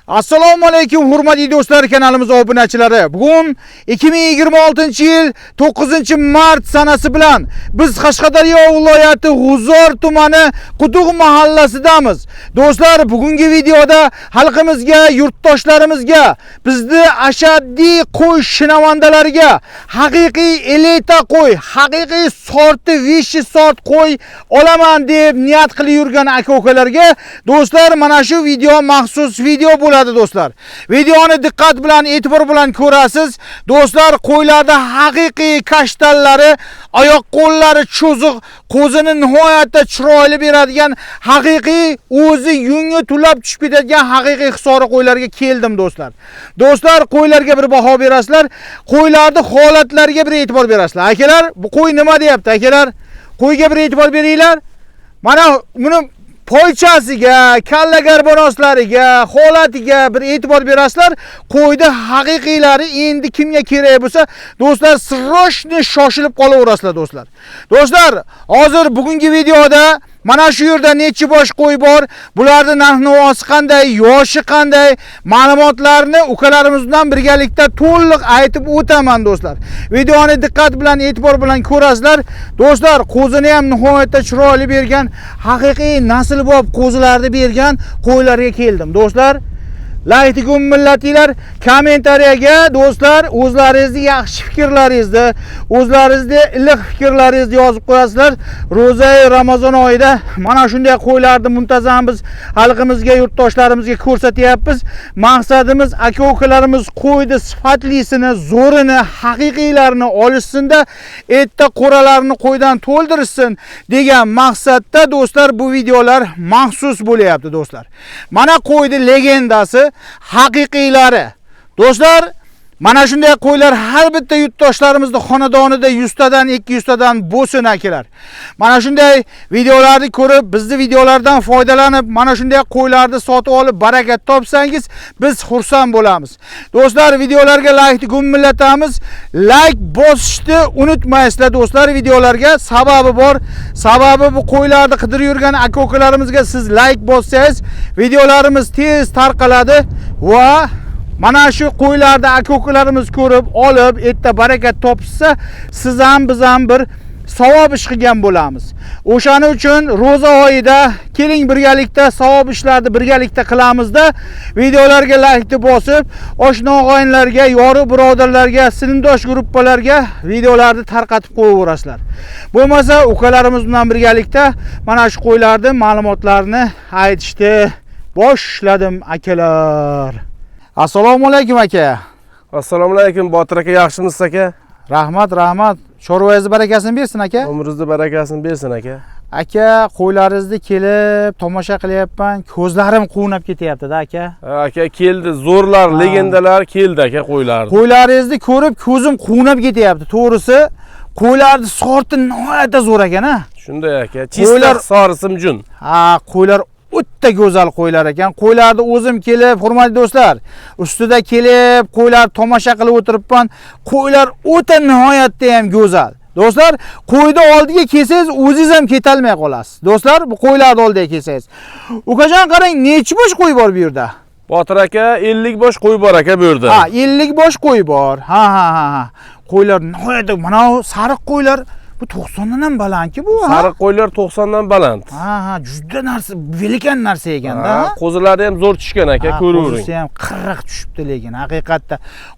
Assalomu alaykum hurmatli do'stlar, kanalimiz obunachilari. Bugun 2026-yil 9-mart sanasi bilan biz Qashqadaryo viloyati G'uzor tumani Quduq mahallasidamiz. Do'stlar, bugungi videoda xalqimizga, yurtdoshlarimizga, bizni ashaddiy qo'y shinavandalariga haqiqiy elita qo'y, haqiqiy sorti, высший sort qo'y olaman deb niyat qilib yurgan aka-ukalarga do'stlar, mana shu video maxsus video bo'ladi do'stlar. Videoni diqqat bilan, e'tibor bilan ko'rasiz. Do'stlar, qo'ylarda haqiqiy kashtanlari, oyoq qo'llari cho'ziq, qo'zini nihoyatda chiroyli beradigan, haqiqiy o'zi yungi tulab tushib ketadigan haqiqiy hisori qo'ylarga keldim do'stlar. Do'stlar, qo'ylarga bir baho berasizlar, qo'ylarni holatlariga bir e'tibor berasizlar. Akalar, bu qo'y nima deyapti akalar? Qo'yga bir e'tibor beringlar. Mana buni poychasiga, kalla garbonoslariga, holatiga bir e'tibor berasizlar. Qo'yni haqiqiylari endi kimga kerak bo'lsa, do'stlar, срочно shoshilib qolaverasizlar do'stlar. Do'stlar, hozir bugungi videoda mana shu yerda necha bosh qo'y bor, bularning narx-navosi qanday, yoshi qanday, ma'lumotlarni ukalarimiz bilan birgalikda to'liq aytib o'taman do'stlar. Videoni diqqat bilan, e'tibor bilan ko'rasizlar. Do'stlar, qo'zini ham nihoyatda chiroyli bergan, haqiqiy naslbob qo'zilarni bergan qo'ylarga keldim do'stlar. Laykni gumillatinglar, kommentariyaga do'stlar o'zlaringizni yaxshi fikrlaringizni, o'zlaringizni iliq fikrlaringizni yozib qo'yasizlar. Ro'za Ramazon oyida mana shunday qo'ylarni muntazam biz xalqimizga, yurtdoshlarimizga ko'rsatyapmiz. Maqsadimiz aka-ukalarimiz qo'yni sifatlisini, zo'rini, haqiqiylarini olishsinda, erta qo'ralarni qo'ydan to'ldirishsin degan maqsadda do'stlar bu videolar maxsus bo'lyapti do'stlar. Mana qo'yni legendasi, haqiqiylari. Do'stlar, mana shunday qo'ylar har bitta yurtdoshlarimizni xonadonida 100 tadan, 200 tadan bo'lsin akalar. Mana shunday videolarni ko'rib, bizni videolardan foydalanib, mana shunday qo'ylarni sotib olib baraka topsangiz, biz xursand bo'lamiz. Do'stlar, videolarga laykni gumillatamiz. Layk bosishni unutmaysizlar do'stlar videolarga. Sababi bor. Sababi bu qo'ylarni qidirib yurgan aka-ukalarimizga siz layk bossangiz, videolarimiz tez tarqaladi va mana shu qo'ylarni aka-ukalarimiz ko'rib olib, erta baraka topishsa, siz ham biz ham bir savob ish qilgan bo'lamiz. O'shaning uchun ro'za oyida keling birgalikda savob ishlarni birgalikda qilamizda, videolarga laykni bosib, oshna og'aynilarga, yoru birodarlarga, sinfdosh gruppalarga videolarni tarqatib qo'yaverasizlar. Bo'lmasa ukalarimiz bilan birgalikda mana shu qo'ylarni ma'lumotlarini aytishni boshladim akalar. Assalomu alaykum aka. Assalomu alaykum Botir aka, yaxshimisiz aka? Rahmat, rahmat. Chorvangizni barakasini bersin aka. Umringizni barakasini bersin aka. Aka, qo'ylaringizni kelib tomosha qilyapman. Ko'zlarim quvnab ketyapti-da aka. Ha, aka keldi, zo'rlar, legendalar keldi aka qo'ylar. Qo'ylaringizni ko'rib ko'zim quvnab ketyapti. To'g'risi, qo'ylarni sorti nihoyatda zo'r ekan ha. Shunday aka, чисто sorisimjun. Ha, qo'ylar o'ta go'zal qo'ylar ekan. Qo'ylarni o'zim kelib, hurmatli do'stlar, ustida kelib qo'ylar tomosha qilib o'tiribman. Qo'ylar o'ta nihoyatda ham go'zal. Do'stlar, qo'yni oldiga kelsangiz, o'zingiz ham ketalmay qolasiz. Do'stlar, bu qo'ylarni oldiga kelsangiz. Ukajon, qarang, necha bosh qo'y bor bu yerda? Botir aka, 50 bosh qo'y bor aka bu yerda. Ha, 50 bosh qo'y bor. Ha, ha, ha, ha. Qo'ylar nihoyatda mana bu sariq qo'ylar bu 90 dan ham balandki bu, ha? Sariq qo'ylar 90 dan baland. Ha, ha, juda narsa, великан narsa ekanda. Ha, qo'zilari ham zo'r tushgan aka, ko'ravering. Qo'zisi ham qirq tushibdi lekin haqiqatda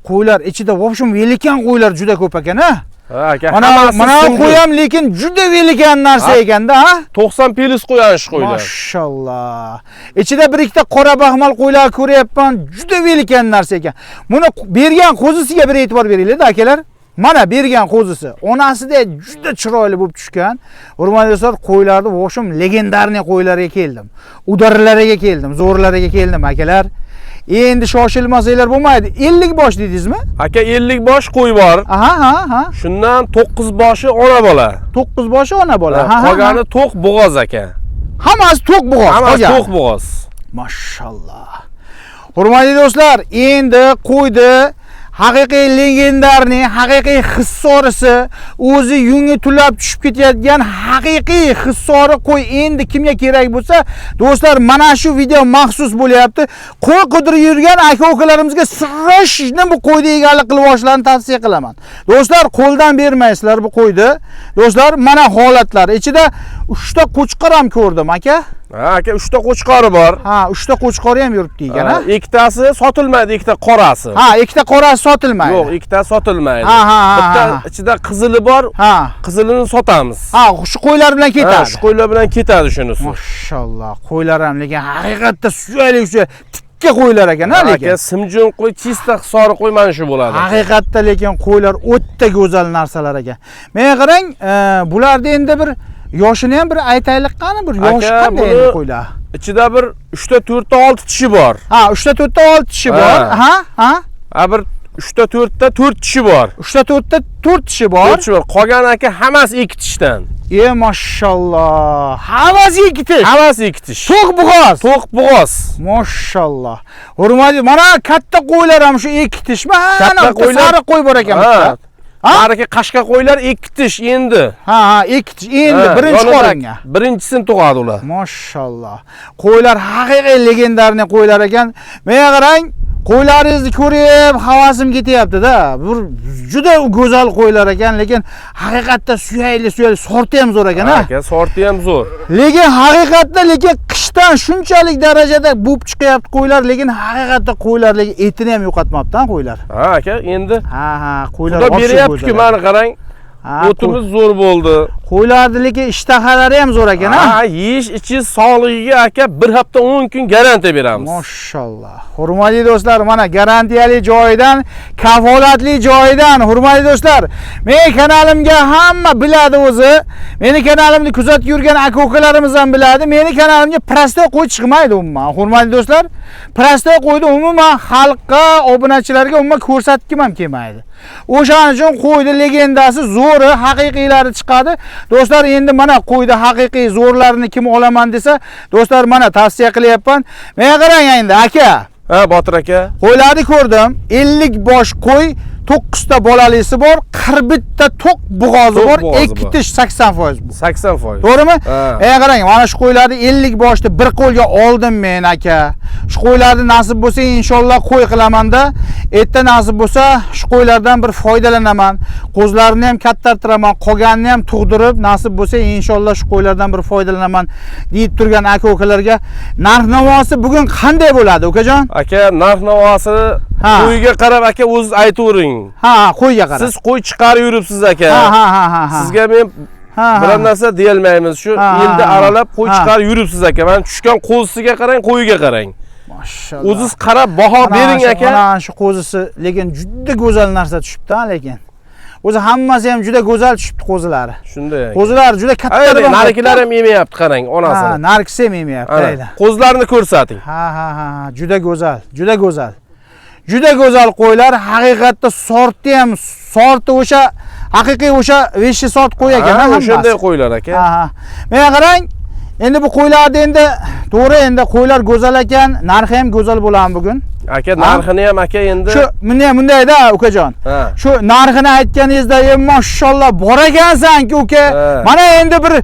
qo'ylar ichida в общем великан qo'ylar juda ko'p ekan ha. Ha aka, Mana hammasi mana simjun. qo'y ham lekin juda великан narsa ekanda ha. 90 plus qo'ygan shu qo'ylar. Mashalloh. Ichida bir ikkita qora baxmal qo'ylar ko'ryapman, juda великан narsa ekan. Buni bergan qo'zisiga bir e'tibor beringlar akalar. Mana bergan qo'zisi. Onasida juda chiroyli bo'lib tushgan. Hurmatli do'stlar, qo'ylarni в общем легендарный qo'ylarga keldim. Удар lariga keldim, zo'rlariga keldim akalar. Endi shoshilmasanglar bo'lmaydi. 50 bosh dedingizmi? Aka, 50 bosh qo'y bor. Aha, ha, ha. Shundan 9 boshi ona bola. 9 boshi ona bola. Ha, ha, ha. Qolgani to'q bo'g'oz aka. Hammasi to'q bo'g'oz. Hammasi qolgani. to'q bo'g'oz. Mashalloh. Hurmatli do'stlar, endi qo'ydi Haqiqiy легендарный, haqiqiy hissorisi, o'zi yungi tulab tushib ketayotgan haqiqiy hissori qo'y endi kimga kerak bo'lsa, do'stlar, mana shu video maxsus bo'lyapti. Qo'y qidirib yurgan aka-ukalarimizga срочно bu qo'yni egalik qilib olishlarini tavsiya qilaman. Do'stlar, qo'ldan bermaysizlar bu qo'yni. Do'stlar, mana holatlari. Ichida 3 ta qo'chqor ham ko'rdim, aka. Ha aka, 3 ta qo'chqori bor. Ha, 3 ta qo'chqori ham yuribdi ekan, ha? Ikkitasi sotilmaydi, ikkita qorasi. Ha, ikkita qorasi sotilmaydi. Yo'q, ikkitasi sotilmaydi. Ha, ha, ha, Bitta ha. ichida qizili bor, qizilini sotamiz. Ha, shu qo'ylar bilan Ha, ketadi. shu qo'ylar bilan ketadi shunisi. Mashalloh, qo'ylar ham lekin haqiqatda suyalik suyalik tikka qo'ylar ekan, ha, lekin. Aka, simjun qo'y, чисто hisori qo'y mana shu bo'ladi. Haqiqatda lekin qo'ylar o'ta go'zal narsalar ekan. Menga qarang, bularni endi bir yoshini ham bir aytaylik qani, bir yoshi Aka, qanday buni endi qo'ylar? Ichida bir 3 ta 4 ta 6 tishi bor. Ha, 3 ta 4 ta 6 tishi bor. Ha. Ha, ha. Ha, bir 3 ta 4 ta 4 tishi bor. 3 ta 4 ta 4 tishi bor. 4 tishi bor. Qolgan aka hammasi 2 tishdan. E, mashalloh. Hammasi 2 tish. Hammasi 2 tish. To'q bo'g'oz. To'q bo'g'oz. Mashalloh. Hurmatli, mana katta qo'ylar ham shu 2 tishmi? Ha, Katta ana bitta qo'ylar- sariq qo'y bor ekan Ha. bitta. Ha? Nariki qashqa qo'ylar 2 tish endi. Ha, ha, 2 tish endi Ha, birinchi yonida qoringa. Birinchisini tug'adi ular. Mashalloh. Qo'ylar haqiqiy легендарный qo'ylar ekan. Menga qarang, qo'ylaringizni ko'rib havasim ketyapti-da. Bir juda go'zal qo'ylar ekan, lekin haqiqatda suyakli suyakli sorti ham zo'r ekan, ha? Aka, sorti ham zo'r. Lekin haqiqatda lekin qishdan shunchalik darajada bo'p chiqyapti qo'ylar, lekin haqiqatda qo'ylar lekin etini ham yo'qotmabdi, ha, qo'ylar. Ha aka, endi Ha, ha, qo'ylar Xudo вообще beryapti-ku, go'zal. mana qarang. Ha, O'timiz zo'r bo'ldi. Qo'ylarni lekin ishtahalari ham zo'r ekan, ha? Ha, yeyish ichish sog'ligiga aka bir hafta 10 kun garantiya beramiz. Mashalloh. Hurmatli do'stlar, mana garantiyali joyidan, kafolatli joyidan, hurmatli do'stlar, men kanalimga hamma biladi o'zi. Meni kanalimni kuzatib yurgan aka-ukalarimiz ham biladi. Meni kanalimga простой qo'y chiqmaydi umuman. Hurmatli do'stlar, простой qo'yni umuman xalqqa, obunachilarga umuman ko'rsatgim ham kelmaydi. O'shaning uchun qo'yni legendasi zo'ri, haqiqiylari chiqadi. Do'stlar, endi mana qo'yni haqiqiy zo'rlarini kim olaman desa, do'stlar, mana tavsiya qilyapman. Menga qarang endi, aka. Ha, Botir aka. Qo'ylarni ko'rdim. 50 bosh qo'y, 9 ta bolalisi bor, 41 ta to'q bo'g'ozi To'q bor, bo'g'ozi 2 bor. tish 80% bu. 80%. To'g'rimi? Ha. Qarang, mana shu qo'ylarni 50 boshni bir qo'lga oldim men aka. Shu qo'ylarni nasib bo'lsa inshaalloh qo'y qilamanda, erta nasib bo'lsa shu qo'ylardan bir foydalanaman. Qo'zlarini ham kattartiraman, qolganini ham tug'dirib, nasib bo'lsa inshaalloh shu qo'ylardan bir foydalanaman deyib turgan aka-ukalarga narx-navosi bugun qanday bo'ladi, ukajon? Aka, narx-navosi Ha. qo'yga qarab aka o'zingiz aytavering. Ha, ha, qo'yga qarab. Siz qo'y chiqarib yuribsiz aka. Ha, ha, ha, ha, ha. Sizga men Ha, ha. biror narsa deyolmaymiz. Shu Ha, ha, elda ha. aralab qo'y Ha. chiqarib yuribsiz aka. Mana tushgan qo'zisiga qarang, qo'yiga qarang. Mashalloh. O'zingiz qarab baho Mana bering shu- aka. Mana shu qo'zisi lekin juda go'zal narsa tushibdi, ha, lekin. O'zi hammasi ham juda go'zal tushibdi qo'zilari. Shunday aka. Qo'zilar juda katta. Ayni narikilar ham yemayapti, qarang, Ha, onasini. narkisi ham yemayapti, Ana, ayla. qo'zilarni ko'rsating. Ha, ha, ha, ha, juda go'zal, juda go'zal. Juda go'zal qo'ylar, haqiqatda sorti ham, sorti o'sha haqiqiy o'sha 5 sort qo'y ekan, Ha, ha, hammasi. o'shanday qo'ylar aka. Ha, ha. Menga qarang, endi bu qo'ylarni endi to'g'ri endi qo'ylar go'zal ekan, narxi ham go'zal bo'ladi bugun. Aka, narxini ham aka endi Shu bunday bundayda ukajon. Ha. Shu narxini aytganingizda, e, mashalloh bor ekansan-ku uka. Ha. Mana endi bir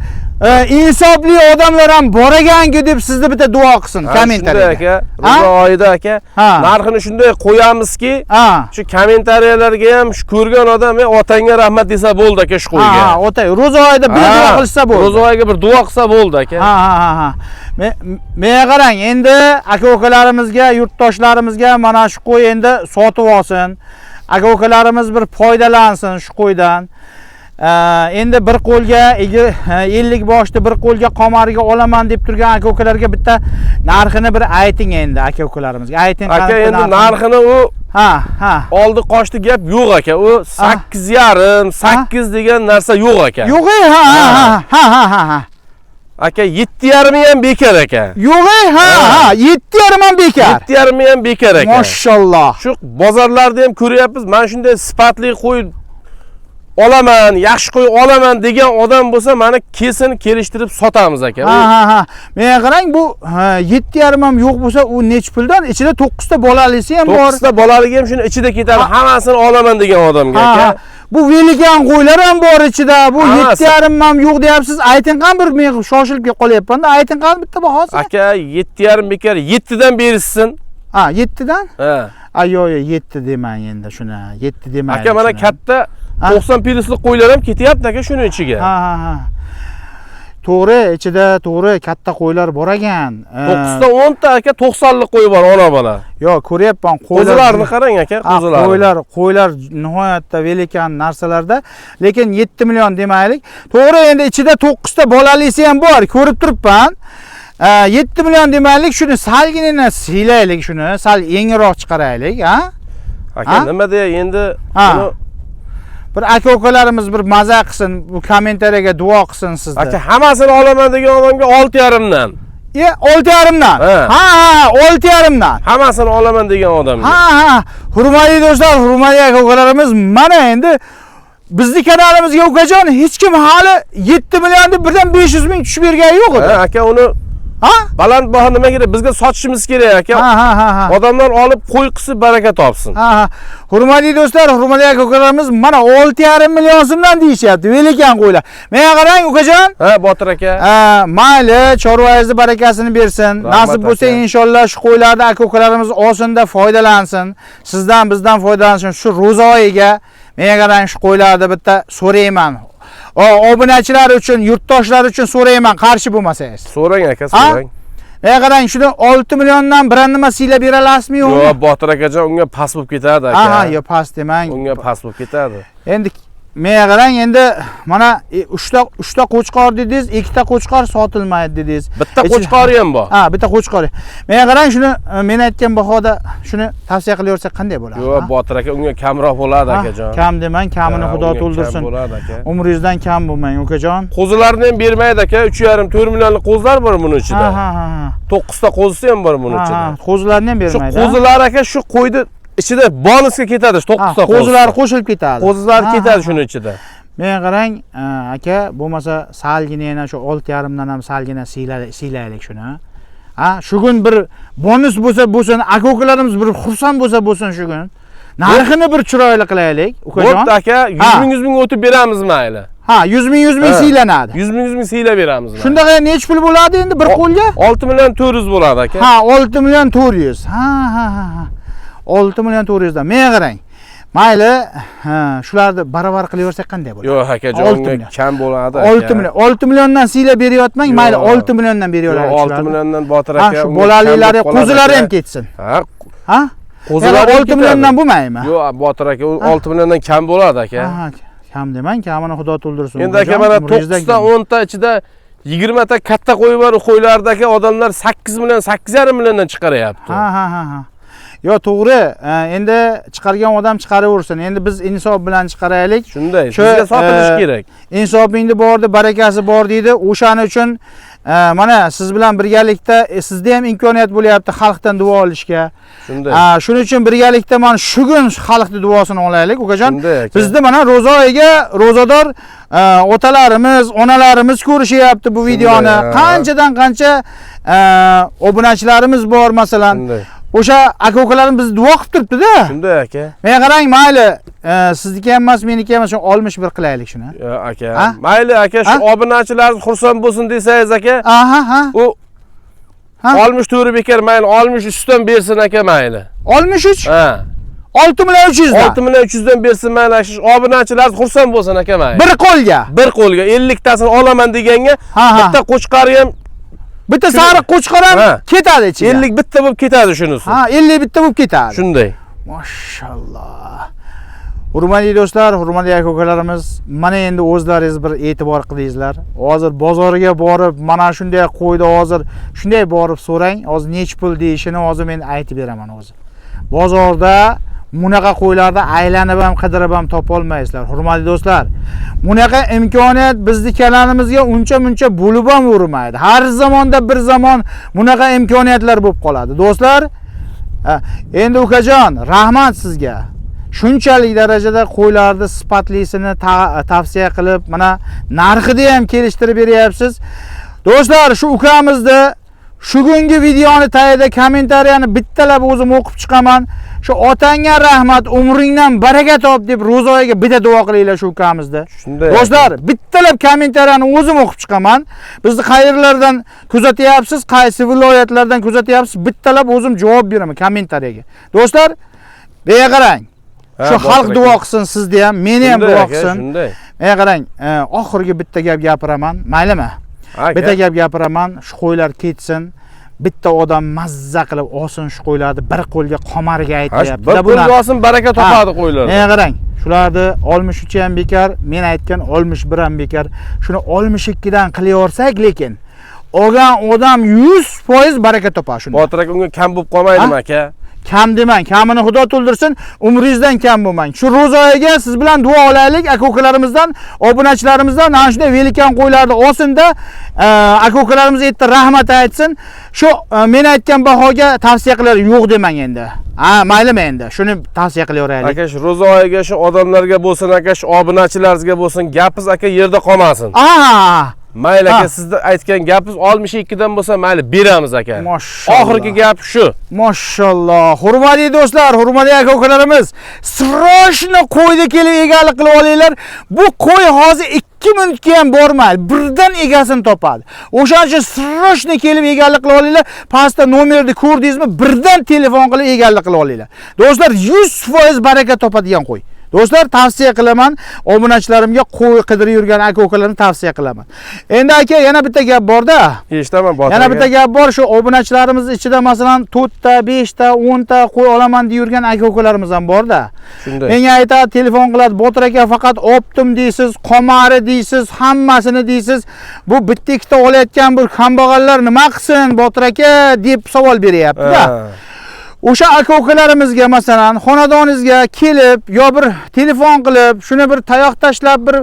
insofli odamlar ham bor ekanku deb sizni bitta duo qilsin Ha, shunday kommentariyada. aka, Ha? ro'za oyida aka, Ha. narxini shunday qo'yamizki, Ha. shu kommentariyalarga ham shu ko'rgan odam, "Ey, otangga rahmat" desa bo'ldi aka shu qo'yga. Ha, ota, ro'za oyida bir duo Ha, qilsa bo'ldi. Ro'za oyiga bir duo qilsa bo'ldi aka. Ha, ha, ha, ha. Menga qarang, endi aka-ukalarimizga, yurtdoshlarimizga mana shu qo'y endi sotib olsin. Aka-ukalarimiz bir foydalansin shu qo'ydan. Endi bir qo'lga 50 boshni bir qo'lga qomariga olaman deb turgan aka-ukalarga bitta narxini bir ayting endi aka-ukalarimizga. Ayting Aka, qanaqa endi narxini u Ha, ha. oldi qochdi gap yo'q aka. U 8.5, 8 degan narsa yo'q aka. Yo'q, ha, ha, ha, ha, ha, ha. Aka, 7.5 ham bekor aka. Yo'q, ha, ha, 7.5 ham bekor. 7.5 ham bekor aka. Mashalloh. Shu bozorlarda ham ko'ryapmiz, mana shunday sifatli qo'y Olaman, yaxshi qo'y olaman degan odam bo'lsa, mana kelsin, kelishtirib sotamiz aka. Ha ha ha. Menga qarang, bu 7,5 ham yo'q bo'lsa, u nech puldan? Ichida 9 ta bolalisi ham bor. 9 ta bolaligi ham shuni ichida ketadi. Hammasini olaman degan odamga aka. Bu velikan qo'ylar ham bor ichida. Bu Hammasi. 7,5 ham yo'q deyapsiz. Ayting qani bir, men shoshilib kelib qolyapman-da. Ayting qani bitta bahosi. Aka, 7,5 bekor, 7 dan berishsin. Ha, 7 dan? Ha. Ay, yo'q, yo'q, 7 demang endi shuni. 7 demang. Aka, mana shuni. katta 90 plusli qo'ylar ham ketyapti aka shuni ichiga. Ha, ha, ha. To'g'ri, ichida to'g'ri katta qo'ylar bor ekan. 9 ta 10 ta aka 90lik qo'y bor, ona bola. Yo'q, ko'ryapman qo'ylar. Qo'zilarni qarang aka, qo'zilarni. Qo'ylar nihoyatda velikan narsalarda, lekin 7 million demaylik. To'g'ri, endi ichida 9 ta bolalisi ham bor, ko'rib turibman. 7 million demaylik, shuni salginini siylaylik, shuni sal yengilroq chiqaraylik, ha? Aka, nima deya endi buni bir aka-ukalarimiz bir maza qilsin, bu kommentariyaga duo qilsin sizni. Aka, hammasini olaman degan odamga 6,5 dan. 6,5 dan. Ha. Ha, ha, 6,5 dan. Hammasini olaman degan odamga. Ha, ha. Hurmatli do'stlar, hurmatli aka-ukalarimiz, mana endi bizni kanalimizga ukajon hech kim hali 7 million deb birdan 500 ming tushib bergani yo'q edi. Ha, aka, uni Ha? baland baho nima kerak? Bizga sotishimiz kerak aka. Ha, ha, ha, ha. Odamlar olib qo'y qilsa baraka topsin. Ha, ha. Hurmatli do'stlar, hurmatli aka-ukalarimiz, mana 6,5 million so'mdan deyishyapti. Velikan qo'ylar. Menga qarang ukajon. Ha, Botir aka. Mayli, chorvangizni barakasini bersin. Nasib bo'lsa inshaalloh shu qo'ylarni aka-ukalarimiz olsin-da foydalansin. Sizdan bizdan foydalansin. Shu ro'za oyiga menga qarang shu qo'ylarni bitta so'rayman. Obunachilar uchun, yurtdoshlar uchun so'rayman, qarshi bo'lmasangiz. So'rang aka, so'rang. Menga qarang, shuni 6 milliondan biron nima siylab bera olasizmi yo'qmi? Yo'q, Botir akajon, unga past bo'lib ketadi aka. Ha, yo'q, past demang. Unga past bo'lib ketadi. Endi menga qarang, endi mana 3 ta qo'chqor dedingiz, 2 ta qo'chqor sotilmaydi dedingiz. Bitta qo'chqori ham bor. Ha, bitta qo'chqori. Menga qarang, shuni men aytgan bahoda shuni tavsiya qilaversak qanday bo'ladi? Yo'q, Botir aka, unga kamroq bo'ladi akajon. Kam demang, kamini Ha, Xudo unga kam to'ldirsin. bo'ladi aka. Umringizdan kam bo'lmang, ukajon. Qo'zilarni ham bermaydi aka. 3,5-4 millionlik qo'zilar bor buni ichida. Ha, ha, ha. 9 ta qo'zisi ham bor buni Ha, ichida. ha, qo'zilarni ham Shu bermaydi. qo'zilar aka shu qo'yni ichida bonusga ketadi, shu 9 ta qo'zi. Qo'zilar qo'shilib ketadi. Qo'zilar ketadi ha. shuni ichida. Menga qarang, aka, bo'lmasa salgina yana shu 6,5 dan ham salgina siylaylik shuni. Ha, shu kun bir bonus bo'lsa bo'lsin, aka-ukalarimiz bir xursand bo'lsa bo'lsin shu kun. Narxini bir chiroyli qilaylik, ukajon. Bo'pti aka, 100 ming 100 ming o'tib beramiz mayli. Ha, 100 ming 100 ming Ha. siylanadi. 100 ming 100 ming siylab beramiz. Mayli. Shundaqa nech pul bo'ladi endi bir qo'lga? 6 million 400 bo'ladi aka. Ha, 6 million 400. Ha, ha, ha, ha. 6 million 400 dan. Menga qarang. Mayli, ha, shularni baravar qilaversak qanday bo'ladi? Yo'q akajon, 6 unga million. kam bo'ladi aka. 6 million. 6 milliondan siylab beryapman, mayli Yo'q. 6 milliondan beraveraylik Yo'q, 6 shularni. milliondan Botir Ha, aka. shu unga bolalilari, kam bo'lib qoladi qo'zilari aka. ham ketsin. Ha, Ha? qo'zilar ham 6 milliondan ketadi. bo'lmaydimi? Yo'q, Botir aka, u 6 milliondan kam bo'ladi aka. Ha, kam demang, kamini Xudo to'ldirsin. Endi aka ukajon, mana umringizdan 9 ta kam. 10 ta ichida 20 ta katta qo'y bor, u qo'ylarni aka odamlar 8 million, 8,5 milliondan chiqaryapti. Ha, ha, ha, ha. Yo, to'g'ri. Endi chiqargan odam chiqaraversin. Endi biz insof bilan chiqaraylik. Shunday, Shu, bizga sotilishi kerak. Insofingni bordi, barakasi bor deydi. O'shaning uchun mana siz bilan birgalikda sizda ham imkoniyat bo'lyapti xalqdan duo olishga. Shunday. Shuning uchun birgalikda mana shu kun xalqning duosini olaylik, ukajon. Shunday aka. Bizni mana ro'za oyiga ro'zador otalarimiz, onalarimiz ko'rishyapti bu videoni. ha. Qanchadan qancha obunachilarimiz bor masalan. Shunday. O'sha aka-ukalarimiz bizni duo qilib turibdi-da. Shunday aka. Menga qarang, mayli, sizniki ham emas, meniki ham emas, shu 61 qilaylik shuni. Yo, aka. Ha? Mayli aka, shu Ha? obunachilar xursand bo'lsin desangiz aka, Aha, ha. u Ha? 64 bekor mayli, 60 ustidan bersin aka mayli. 63? Ha. 6 million 300 dan. 6 million 300 dan bersin mayli, shu obunachilar xursand bo'lsin aka mayli. Bir qo'lga. Bir qo'lga 50 tasini olaman deganga Ha, ha. bitta qo'chqori ham Bitta sariq qo'chqor ham Ha. ketadi ichiga. 50 bitta bo'lib ketadi shunisi. Ha, 50 bitta bo'lib ketadi. Shunday. Mashalloh. Hurmatli do'stlar, hurmatli aka-ukalarimiz, mana endi o'zlaringiz bir e'tibor qilingizlar. Hozir bozorga borib, mana shunday qo'ydi hozir, shunday borib so'rang, hozir nech pul deyishini hozir men aytib beraman hozir. Bozorda bunaqa qo'ylarni aylanib ham qidirib ham topa olmaysizlar. Hurmatli do'stlar, bunaqa imkoniyat bizni kanalimizga uncha muncha bo'lib ham urmaydi. Har zamonda bir zamon bunaqa imkoniyatlar bo'lib qoladi. Do'stlar, endi ukajon, rahmat sizga. Shunchalik darajada qo'ylarni sifatlisini tavsiya qilib, mana narxida ham kelishtirib beryapsiz. Do'stlar, shu ukamizni shu kungi videoni tagida kommentariyani bittalab o'zim o'qib chiqaman. Shu otangga rahmat, umringdan baraka top deb ro'za oyiga bitta duo qilinglar shu ukamizni. Shunday. Do'stlar, bittalab kommentariyani o'zim o'qib chiqaman. Bizni qayerlardan kuzatyapsiz, qaysi viloyatlardan kuzatyapsiz, bittalab o'zim javob beraman kommentariyaga. Do'stlar, bu yerga qarang. Ha, Shu xalq Botir duo aka. qilsin sizni ham, meni ham Shunday duo aka, qilsin. Shunday. Bu yerga qarang, oxirgi bitta gap gapiraman, maylimi? Aka. Bitta gap gapiraman, shu qo'ylar ketsin. Bitta odam mazza qilib olsin shu qo'ylarni, bir qo'lga qomariga Ha, aytyapti. bir qo'lga olsin, baraka topadi qo'ylar. Menga qarang, shularni 63 ham bekor, men aytgan 61 ham bekor. Shuni 62 dan qilaversak, lekin olgan odam 100% baraka topadi shunda. Botir aka, unga kam bo'lib qolmaydimi Ha? aka? Kam demang, kamini Xudo to'ldirsin, umringizdan kam bo'lmang. Shu ro'za oyiga siz bilan duo olaylik, aka-ukalarimizdan, obunachilarimizdan ana shunday velikan qo'ylarni olsinda, aka-ukalarimiz aytdi, rahmat aytsin. Shu men aytgan bahoga tavsiya qilar yo'q demang endi. Ha, maylimi endi? Shuni tavsiya qilaveraylik. Aka, shu ro'za oyiga shu odamlarga bo'lsin, aka, shu obunachilarimizga bo'lsin, gapingiz aka yerda qolmasin. Aha! Mayli aka, Ha. sizni aytgan gapingiz 62 dan bo'lsa, mayli beramiz aka. Mashalloh. Oxirgi gap shu. Mashalloh. Hurmatli do'stlar, hurmatli aka-ukalarimuz, срочно qo'yni kelib egalik qilib olinglar. Bu qo'y hozir 2 minutga ham bormaydi, birdan egasini topadi. O'shaning uchun срочно kelib egalik qilib olinglar. Pastda nomerni ko'rdingizmi? Birdan telefon qilib egalik qilib olinglar. Do'stlar, 100% baraka topadigan qo'y. Do'stlar, tavsiya qilaman, obunachilarimga qo'y qidirib yurgan aka-ukalarni tavsiya qilaman. Endi aka, yana bitta gap bor-da. Eshitaman, Botir Yana aka. bitta gap bor, shu obunachilarimiz ichida masalan 4 ta, 5 ta, 10 ta qo'y olaman deb yurgan aka-ukalarimiz ham bor-da. Shunday. Menga aytadi, telefon qiladi, Botir aka faqat optim deysiz, qomari deysiz, hammasini deysiz. Bu bitta ikkita olayotgan bir kambag'allar nima qilsin, Botir aka deb savol beryapti-da. Ha. O'sha aka-ukalarimizga masalan xonadoningizga kelib yo bir telefon qilib, shuni bir tayoq tashlab bir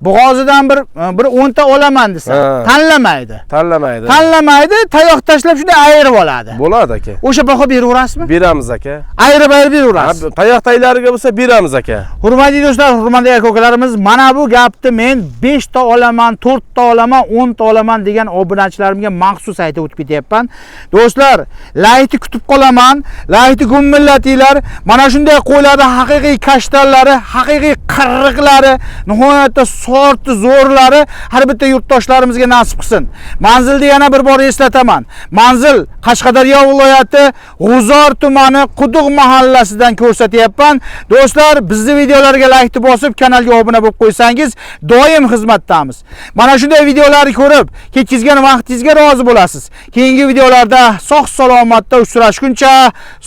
bo'g'ozidan bir 10 ta olaman desa, Ha. tanlamaydi. Tanlamaydi. Tanlamaydi, tayoq tashlab shunday ayirib oladi. Bo'ladi aka. O'sha baho beraverasizmi? Beramiz aka. Ayirib-ayirib Ha, beraverasiz. tayoq taylariga bo'lsa beramiz aka. Hurmatli do'stlar, hurmatli aka-ukalarimiz, mana bu gapni men 5 ta olaman, 4 ta olaman, 10 ta olaman degan obunachilarimga maxsus aytib o'tib ketyapman. Do'stlar, laykni kutib qolaman. Laykni gummillatinglar. Mana shunday qo'ylarni haqiqiy kashtanlari, haqiqiy qirriqlari, nihoyatda sorti zo'rlari har bitta yurtdoshlarimizga nasib qilsin. Manzilni yana bir bor eslataman. Manzil Qashqadaryo viloyati G'uzor tumani Quduq mahallasidan ko'rsatyapman. Do'stlar, bizni videolarga laykni bosib, kanalga obuna bo'lib qo'ysangiz, doim xizmatdamiz. Mana shunday videolarni ko'rib, ketkizgan vaqtingizga rozi bo'lasiz. Keyingi videolarda sog' salomatda uchrashguncha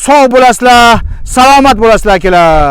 sog' bo'lasizlar, salomat bo'lasizlar akalar.